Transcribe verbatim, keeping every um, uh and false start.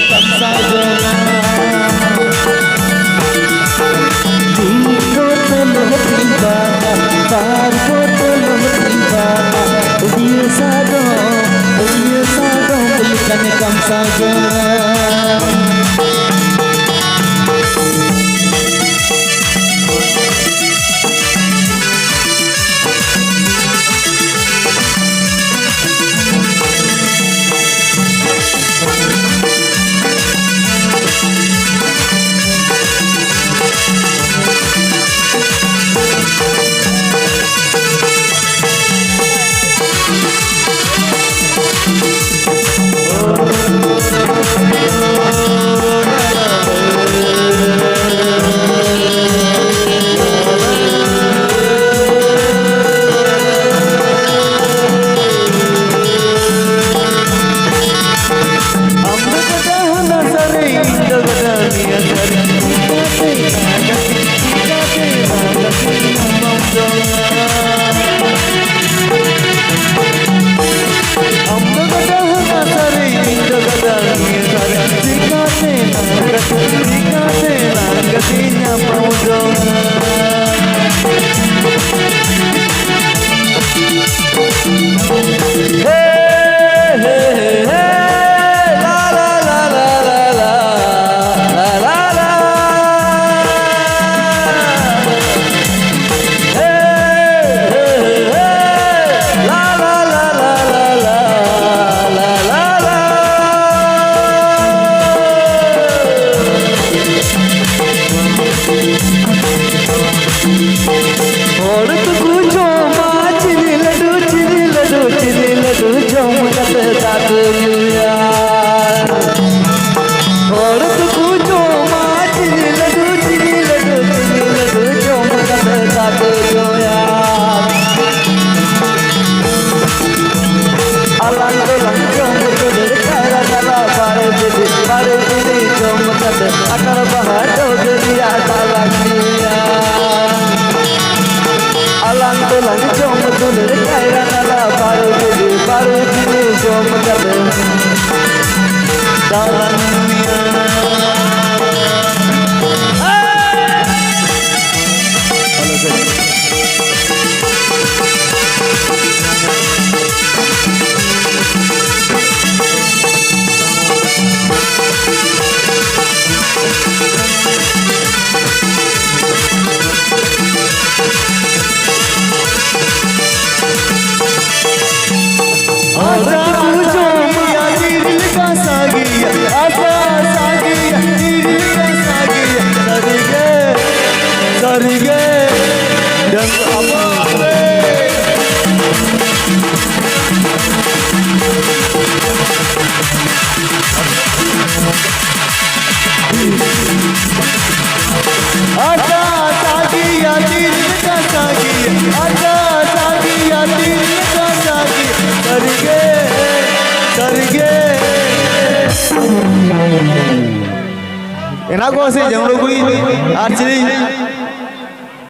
ᱠᱟᱱ ᱥᱟᱡᱚᱱᱟ᱾ ᱢᱤᱫ ᱵᱳᱛᱚᱞ ᱦᱟᱹᱴᱤᱧ ᱵᱟᱱᱟ, ᱵᱟᱨ ᱵᱳᱛᱚᱞ ᱦᱟᱹᱴᱤᱧ ᱵᱟᱱᱟ, ᱟᱹᱰᱤᱭᱟᱹ ᱥᱟᱫᱚᱢ, ᱟᱹᱰᱤᱭᱟᱹ ᱥᱟᱫᱚᱢ ᱞᱮᱠᱟᱱ ᱠᱟᱱ ᱥᱟᱡᱚᱱᱟ᱾ ᱟᱢ ᱫᱚ ᱜᱟᱰᱟ ᱦᱟᱱᱟ ᱥᱟᱨᱮ, ᱤᱧ ᱫᱚ ᱜᱟᱰᱟ ᱱᱤᱭᱟᱹ ᱥᱟᱨᱮ, ᱪᱤᱠᱟᱹᱛᱮ ᱞᱟᱸᱜᱟ ᱛᱮ, ᱪᱤᱠᱟᱹᱛᱮ ᱞᱟᱸᱜᱟ ᱛᱮ ᱧᱟᱯᱟᱢ ᱡᱚᱝᱟ? ᱟᱢ ᱫᱚ ᱜᱟᱰᱟ ᱦᱟᱱᱟ ᱥᱟᱨᱮ, ᱤᱧ ᱫᱚ ᱜᱟᱰᱟ ᱱᱤᱭᱟᱹ ᱥᱟᱨᱮ, ᱪᱤᱠᱟᱹᱛᱮ ᱞᱟᱸᱜᱟ ᱛᱮ, ᱪᱤᱠᱟᱹᱛᱮ ᱞᱟᱸᱜᱟ ᱛᱮ ᱧᱟᱯᱟᱢ ᱡᱚᱝᱟ? ᱦᱚᱲ ᱫᱚᱠᱚ ᱡᱚᱢᱟ ᱪᱤᱱᱤ ᱞᱟᱹᱰᱩ, ᱪᱤᱱᱤ ᱞᱟᱹᱰᱩ, ᱪᱤᱱᱤ ᱞᱟᱹᱰᱩ ᱡᱚᱢ ᱠᱟᱛᱮ ᱫᱟᱜ ᱠᱚ ᱧᱩᱭᱟ᱾ ᱦᱚᱲ ᱫᱚᱠᱚ ᱡᱚᱢᱟ ᱪᱤᱱᱤ ᱞᱟᱹᱰᱩ, ᱪᱤᱱᱤ ᱞᱟᱹᱰᱩ, ᱪᱤᱱᱤ ᱞᱟᱹᱰᱩ ᱡᱚᱢ ᱠᱟᱛᱮ ᱫᱟᱜ ᱠᱚ ᱧᱩᱭᱟ᱾ ᱟᱞᱟᱝ ᱫᱚᱞᱟᱝ ᱡᱚᱢ ᱫᱩᱞᱟᱹᱲ ᱠᱟᱭᱨᱟ ᱱᱟᱞᱟ ᱵᱟᱨᱚ ᱵᱤᱞᱤ, ᱵᱟᱨᱚ ᱵᱤᱞᱤ ᱡᱚᱢ ᱠᱟᱛᱮ ᱟᱠᱟᱲ ᱵᱟᱦᱟ ᱰᱚᱜᱽ ᱨᱮᱭᱟᱜ ᱫᱟᱜ ᱞᱟᱝ ᱧᱩᱭᱟ᱾ ᱟᱞᱟᱝ ᱫᱚᱞᱟᱝ ᱡᱚᱢ ᱫᱩᱞᱟᱹᱲ ᱠᱟᱭᱨᱟ ᱱᱟᱞᱟ ᱵᱟᱨᱚ ᱵᱤᱞᱤ, ᱵᱟᱨᱚ ᱵᱤᱞᱤ ᱡᱚᱢ ᱠᱟᱛᱮ ᱟᱥᱟ ᱵᱩᱡᱷᱟᱹᱣ ᱢᱮᱭᱟ ᱛᱤᱨᱤᱞ ᱠᱟᱥᱟ ᱜᱮᱭᱟ, ᱟᱥᱟ ᱥᱟᱸᱜᱮᱭᱟ ᱛᱤᱨᱤᱞ ᱠᱟᱥᱟ ᱜᱮᱭᱟ, ᱥᱟᱹᱨᱤᱜᱮ, ᱥᱟᱹᱨᱤᱜᱮ, ᱰᱟᱹᱝᱜᱩᱣᱟᱹ ᱟᱵᱚ ᱨᱮ᱾ ᱟᱥᱟ ᱥᱟᱸᱜᱮᱭᱟ ᱛᱤᱨᱤᱞ ᱠᱟᱥᱟ ᱜᱮᱭᱟ, ᱟᱥᱟ ᱥᱟᱸᱜᱮᱭᱟ ᱛᱤᱨᱤᱞ ᱠᱟᱥᱟ ᱜᱮᱭᱟ, ᱥᱟᱹᱨᱤᱜᱮ, ᱥᱟᱹᱨᱤᱜᱮ᱾ ᱮᱱᱟ ᱠᱚ ᱥᱮ ᱡᱟᱹᱢᱲᱩ ᱠᱩᱭ ᱟᱨ ᱪᱤᱞᱤ?